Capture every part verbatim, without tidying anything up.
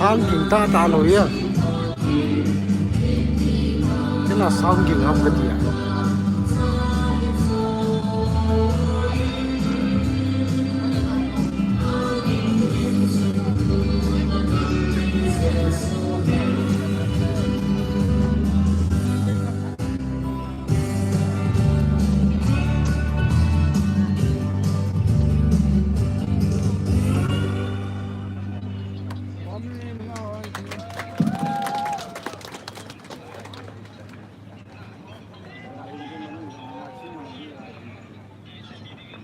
Sound ging tah tah lou ia. Kei la sound ging ham kati a.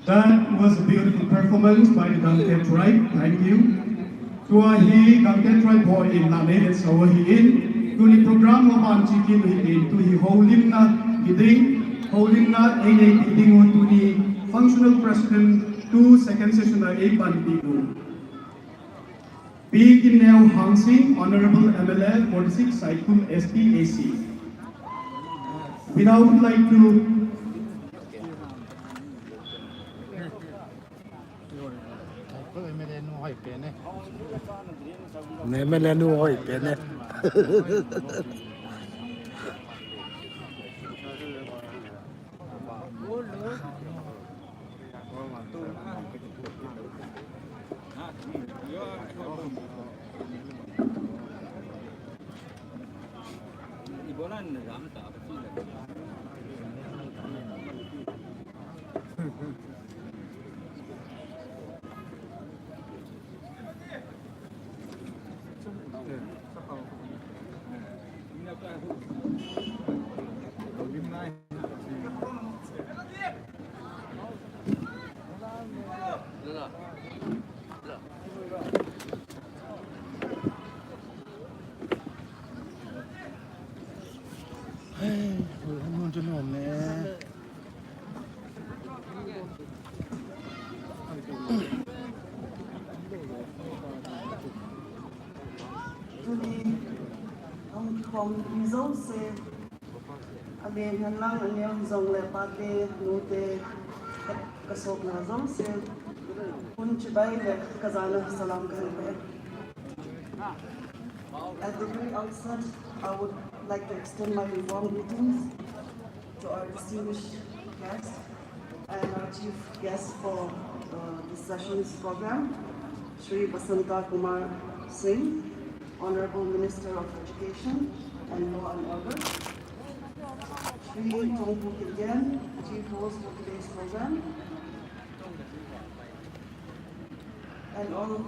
That was a beautiful performance by the Gangte tribe. Thank you. Tua hi Gangte tribe ho in la nei le so hi in. Tuni program ho ban chi kin hi in, tu hi houlimna hi ding, houlimna ei nei pi ding u tuni functional president tu second session a ei pan pi u. Pi Kinneo Hangsing, Honorable M L A, forty-six Saikul S T A C. We now would like to Ne mele nu hoi pe ne. Tuni, hung kikhom mi jouse, alen hen lang, aneo hijongle pate, nute, ka, kasopna jouse, hun chibai le kajana salam kahin pe. At the very outset, I would like to extend my warm greetings to our distinguished guests and our chief guest for uh, this session's program, Shri Basanta Kumar Singh, Honorable Minister of Education and Law and Order, Shri Chongpu Kipgen, chief host for today's program, and all